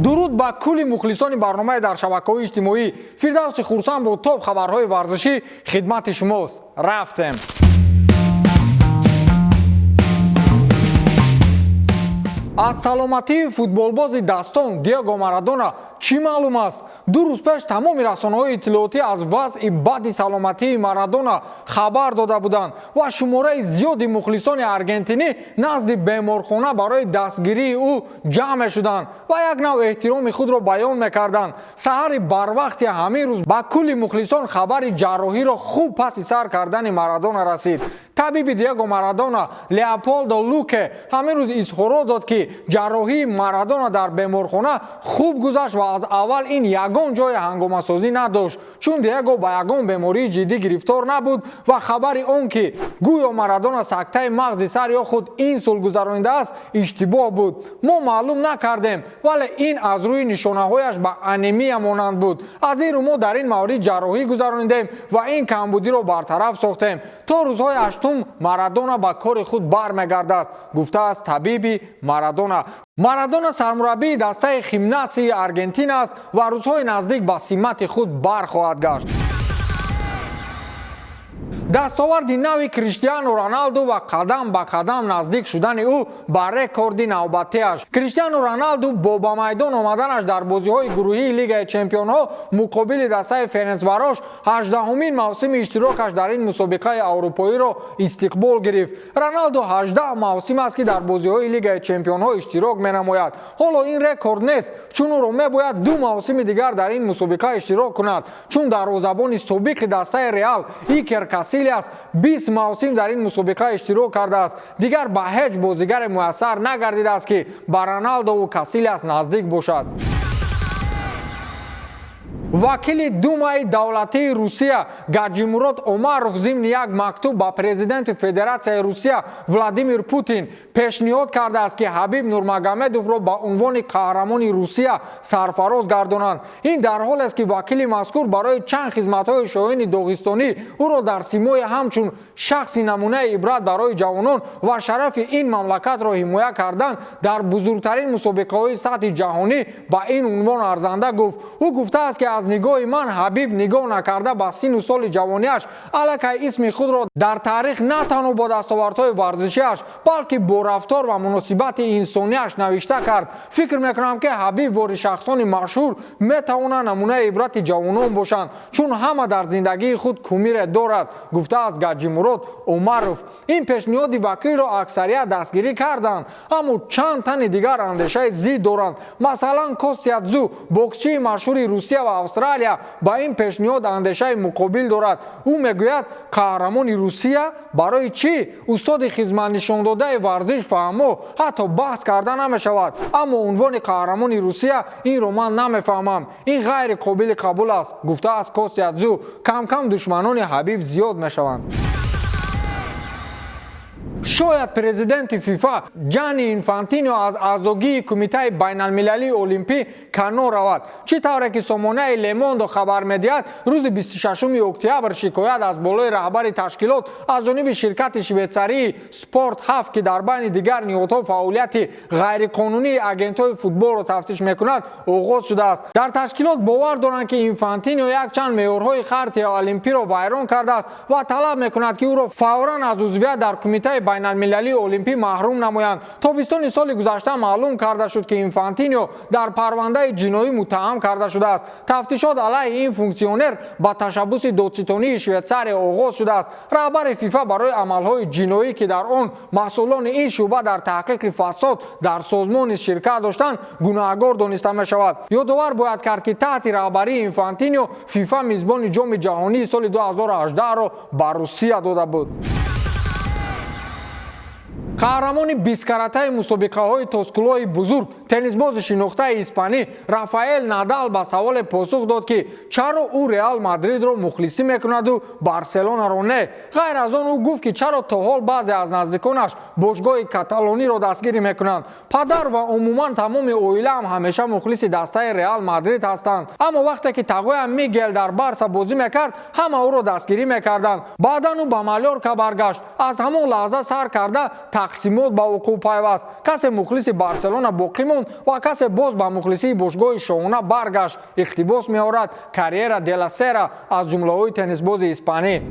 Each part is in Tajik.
Дуруд ба кулли мухлисони барномаи дар шабакаҳои иҷтимоӣ. Фирдавси Хурсанд бо топ хабарҳои варзишӣ хидмати шумост. Рафтем. Аз саломатии футболбози дастон Диего Марадона чӣ маълум аст? 2 рӯз пеш тамоми расонаҳои иттилоотӣ аз вазъи бади саломатии Марадона хабар дода буданд ва шумораи зиёди мухлисони аргентинӣ назди беморхона барои дастгирии ӯ ҷамъ мешуданд ва як нав эҳтироми худро баён мекарданд. Саҳари барвақти ҳамин рӯз ба кулли мухлисон хабари ҷарроҳиро хуб паси сар кардани Марадона расид. Табиби Диего Марадона Леополдо Луке ҳамин рӯз изҳорот дод, ки ҷарроҳии Марадона дар беморхона хуб гузашт ва аз аввал ин ягон ҷои ҳангомасозӣ надошт, чун Диего ба ягон бемории ҷиддӣ гирифтор набуд ва хабари он ки гӯё Марадона сактаи мағзи сар ё худ инсул гузаронидааст, иштибоҳ буд. Мо маълум накардем, вале ин аз рӯи нишонаҳояш ба анемия монанд буд. Аз ин рӯ мо дар ин маврид ҷарроҳӣ гузаронидем ва ин камбудиро бартараф сохтем. То рӯзҳои 8 Марадона ба кори худ бармегардад, гуфтааст табиби Марадона. Марадона сармураббии дастаи Химнасии Аргентин аст ва рӯзҳои наздик ба симати худ бархоҳад гашт. Дастоварди нави Криштиану Роналду ва қадам ба қадам наздик шудани ӯ ба рекорди навбатиаш. Криштиану Роналду бо ба майдон омаданаш дар бозиҳои гурӯҳии Лигаи чемпионҳо муқобили дастаи Ференцварош 18-умин мавсими иштирокаш дар ин мусобиқаи аврупоиро истиқбол гирифт. Роналду 18 мавсим аст, ки дар бозиҳои Лигаи чемпионҳо иштирок менамояд. Ҳоло ин рекорд нест, чун ӯро мебояд 2 мавсими дигар дар ин мусобиқа иштирок кунад, чун дарвозабони собиқи дастаи Реал Икер Касилиас 20 мавсим дар ин мусобиқа иштирок кардааст. Дигар ба ҳеҷ бозигаре муяссар нагардидааст, ки ба Роналдову Касилиас наздик бошад. Вакили Думаи давлатии Русия Гаджимурод Омаров зимни як мактуб ба президенти Федератсияи Русия Владимир Путин пешниҳод кардааст, ки Ҳабиб Нурмагомедовро ба унвони қаҳрамони Русия сарфароз гардонанд. Ин дар ҳолест, ки вакили мазкур барои чанд хизматҳои шоёни доғистонӣ ӯро дар симои ҳамчун шахси намунаи ибрат барои ҷавонон ва шарафи ин мамлакатро ҳимоя кардан дар бузургтарин мусобиқаҳои сатҳи ҷаҳонӣ ба ин унвон арзанда гуфт. Ӯ гуфтааст, ки аз нигоҳи ман Ҳабиб нигоҳ накарда ба сину соли ҷавониаш аллакай исми худро дар таърих на танҳо бо дастовардҳои варзишиаш, балки бо рафтор ва муносибати инсониаш навишта кард. Фикр мекунам, ки Ҳабиб вори шахсони машҳур метавонанд намунаи ибрати ҷавонон бошанд, чун ҳама дар зиндагии худ кумире дорад, гуфтааст Гаджимурод Омаров. Ин пешниҳоди вакилро аксарият дастгирӣ карданд, аммо чанд тани дигар андешаи зид доранд. Масалан, Костя Дзу, боксчии машҳури Русия ва Австралия, ба ин пешниҳод андешаи муқобил дорад. Ӯ мегӯяд: қаҳрамони Русия барои чӣ? Устоди хизматнишондодаи варзиш фаҳмо, ҳатто баҳс карда намешавад. Аммо унвони қаҳрамони Русия, инро ман намефаҳмам, ин ғайри қобили қабул аст, гуфтааст Костя Дзу. Кам-кам душманони Ҳабиб зиёд мешаванд. Шояд президенти ФИФА Ҷанни Инфантино аз аъзогии Кумитаи байналмилалии олимпӣ канор равад. Чӣ тавре ки сомонаи Лемондо хабар медиҳад, рӯзи 26 октябр шикоят аз болои раҳбари ташкилот аз ҷониби ширкати швейтсарии Спорт 7, ки дар байни дигар ниҳодҳо фаъолияти ғайриқонунии агентҳои футболро тафтиш мекунад, оғоз шудааст. Дар ташкилот бовар доранд, ки Инфантино якчанд меъёрҳои хартияи олимпиро вайрон кардааст ва талаб мекунад, ки ӯро фавран аз узвият дар Кумитаи байналмилалии олимпӣ маҳрум намоянд. Тобистони соли гузашта маълум карда шуд, ки Инфантино дар парвандаи ҷиноӣ муттаҳам карда шудааст. Тафтишот алайҳи ин функсионер ба ташаббуси додситонии Швейтсария оғоз шудааст. Раҳбари ФИФА барои амалҳои ҷиноӣ, ки дар он масъулони ин шӯъба дар таҳқиқи фасод дар созмон низ ширкат доштанд, гунаҳгор дониста мешавад. Ёдовар бояд кард, ки таҳти раҳбарии Инфантино ФИФА мизбони Ҷоми ҷаҳонии соли 2018-ро ба Русия дода буд. Қаҳрамони бискаратаи мусобиқаҳои тоскулои бузург, теннисбози шинохтаи испанӣ Рафаэл Надал ба саволе посух дод, ки чаро ӯ Реал Мадридро мухлисӣ мекунаду Барселонаро не. Ғайр аз он, ӯ гуфт, ки чаро то ҳол баъзе аз наздиконаш бошгоҳи каталониро дастгирӣ мекунанд. Падар ва умуман тамоми оилаам ҳамеша мухлиси дастаи Реал Мадрид ҳастанд, аммо вақте ки тағоям Мигел дар Барса бозӣ мекард, ҳама ӯро дастгирӣ мекарданд. Баъдан ӯ ба Малёрка баргашт. Аз ҳамон лаҳза сар карда Тақсимот ба вуқӯъ пайваст. Касе мухлиси Барселона боқӣ монд ва касе боз ба мухлисии бошгоҳи шоҳона баргашт, иқтибос меорад Корриере делла Сера аз ҷумлаҳои теннисбози испанӣ.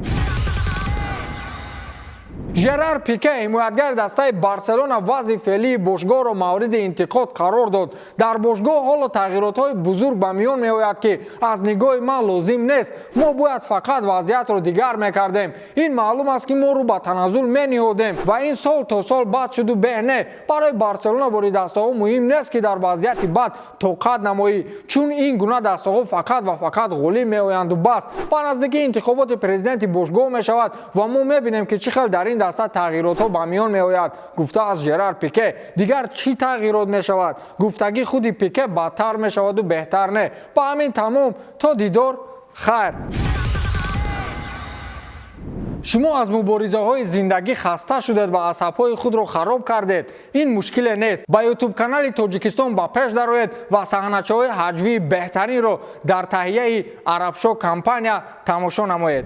Жерар Пике, ҳимоятгари дастаи Барселона, вазъи феълии бошгоҳро мавриди интиқод қарор дод. Дар бошгоҳ ҳоло тағйиротҳои бузург ба миён меояд, ки аз нигоҳи ман лозим нест. Мо бояд фақат вазъиятро дигар мекардем. Ин маълум аст, ки мо рӯ ба таназзул мениҳодем ва ин сол то сол бад шуду беҳ не. Барои Барселона бори дастаҳо муҳим нест, ки дар вазъияти бад тоқат намоӣ, чун ин гуна дастаҳо фақат ва фақат ғолиб меоянду бас. Ба наздикӣ интихоботи президенти бошгоҳ мешавад ва мо мебинем, ки чӣ хел дар ин даста тағйиротҳо ба миён меояд, гуфтааст Жерар Пике. Дигар чӣ тағйирот мешавад? Гуфтагӣ худи Пике, бадтар мешаваду беҳтар не. Ба ҳамин тамом, то дидор, хайр. Шумо аз муборизаҳои зиндагӣ хаста шудед ва асабҳои худро хароб кардед? Ин мушкиле нест. Ба Ютуб-канали Тоҷикистон ба пеш дароед ва саҳначаҳои ҳаҷвии беҳтаринро дар таҳияи Арабшо компания тамошо намоед.